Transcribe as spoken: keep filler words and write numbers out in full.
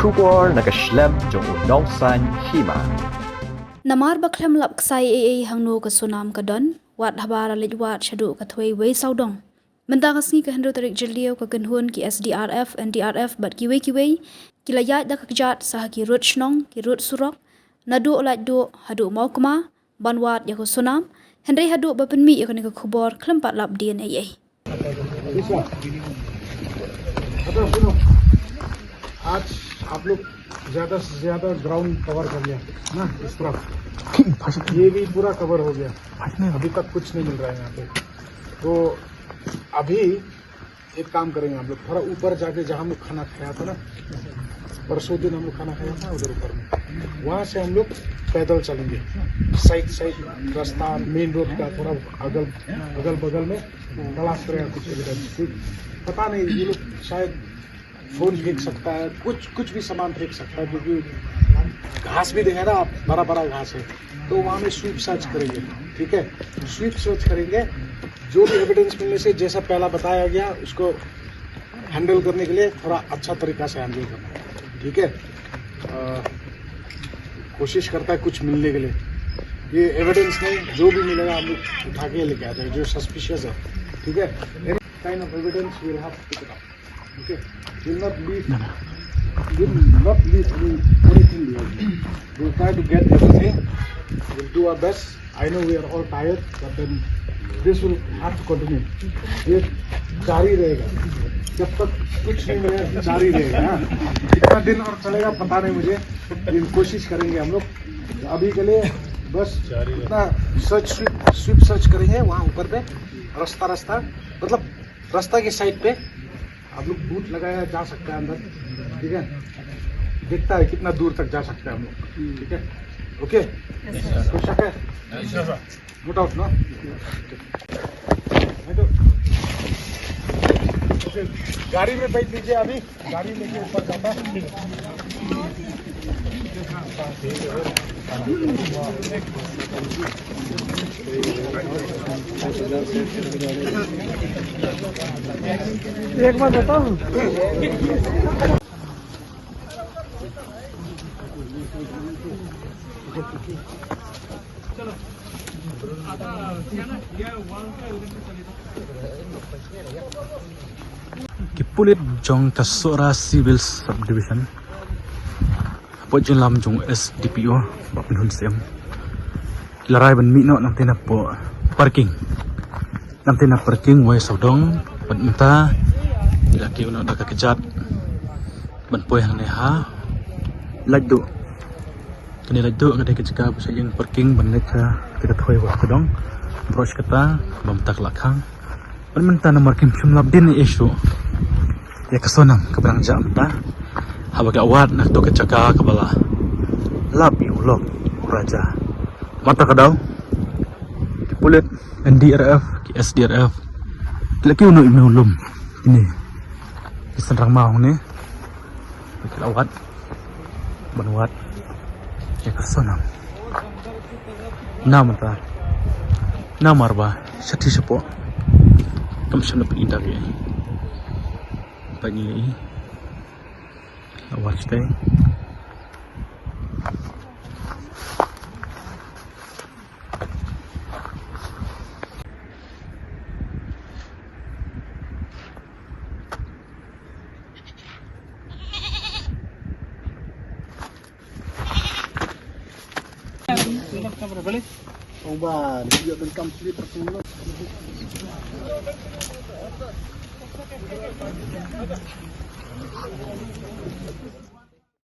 Khubor na ka shlem jong u nongsaiñ hima. Namar ba khlem lap ksai ei ei hangno ka tsunami ka don, wat haba la leit wad shaduh ka thwei wei sawdong. Mynta ka sngi ka hynriew tarik Jylliew ka kynhun ki S D R F, N D R F bad kiwei kiwei ki la ïaid da ka kjat sha ki rud shnong, ki rud surok, naduh Laitduh haduh Mawkma, ban wad ïa ka tsunami, hynrei haduh ba pynmih ïa kane ka khubor khlem pat lap dien ei ei. अच्छा, सुनो, आज आप लोग ज्यादा से ज्यादा ग्राउंड कवर कर लिया ना इस तरफ। ये भी पूरा कवर हो गया, अभी तक कुछ नहीं मिल रहा है यहाँ पे। तो अभी एक काम करेंगे हम लोग, थोड़ा ऊपर जाके जहाँ हम लोग खाना खाया था ना, परसों दिन हम लोग खाना खाया था उधर ऊपर में, वहाँ से हम लोग पैदल चलेंगे। साइड साइड रास्ता, मेन रोड का थोड़ा अगल अगल बगल में तलाश करेगा कुछ एविडेंस। ठीक, पता नहीं, ये लोग शायद फोन फेंक सकता है, कुछ कुछ भी सामान फेंक सकता है, क्योंकि घास भी देखे ना आप, बड़ा बड़ा घास है। तो वहाँ में स्वीप सर्च करेंगे, ठीक है, स्वीप सर्च करेंगे। जो भी एविडेंस मिलने से, जैसा पहला बताया गया, उसको हैंडल करने के लिए थोड़ा अच्छा तरीका से हैंडल करना है, ठीक है। अ, कोशिश करता है कुछ मिलने के लिए। ये एविडेंस नहीं, जो भी मिलेगा हम लोग उठा के लेके आ जाएंगे जो सस्पिशियस है, ठीक है। Any kind of evidence, we'll have to pick it up. Okay? We'll not leave, we'll not leave any, anything behind. We'll try to get everything. We'll do our best. I know we are all tired, but then this will have to continue. ये जारी रहेगा जब तक कुछ नहीं मिलेगा, जारी रहेगा। हाँ, कितना दिन और चलेगा पता नहीं मुझे, लेकिन कोशिश करेंगे हम लोग। अभी के लिए बस इतना सर्च, स्वीप सर्च करेंगे वहाँ ऊपर पे, रास्ता रास्ता, मतलब रास्ता के साइड पे आप लोग बूट लगाया जा सकता है अंदर, ठीक है। देखता है कितना दूर तक जा सकता है हम लोग, ठीक है। ओके, कोई शक है? नो डाउट ना। नहीं तो गाड़ी में बैठ लीजिए, अभी गाड़ी लेके ऊपर जाता है। एक बार बताओ। Ki pulit jong ka Sohra Civil Subdivision, hapoh jingïalam jong S D P O, Bah Pynhun Syiem, la rai ban mih noh nangta na poh parking. Nangta na parking wei sawdong, bad mynta la kiew noh da ka kjat ban poi hangne ha Laitduh. Kane Laitduh ka dei ka jaka ba shah ïeng parking ban leit sha kata ka thwei wei sawdong. Baroh shi katta ba mynta ka la khang. Bad mynta namar kim shym lap dien ei ei shuh ïa ka tsunami kaba dang jah mynta, haba ki la wad na kato ka jaka kaba la lap ïa u lok u raja. Mynta ka daw ki pulit, N D R F, ki S D R F, ki la kiew noh ïa une u lum. Ine ki synrang maw hangne. Ki la wad ban wad ïa ka tsunami. Namar ta, namar ba shathie shapoh kam shym la pyni da ki. Ba ngi la wad shatei.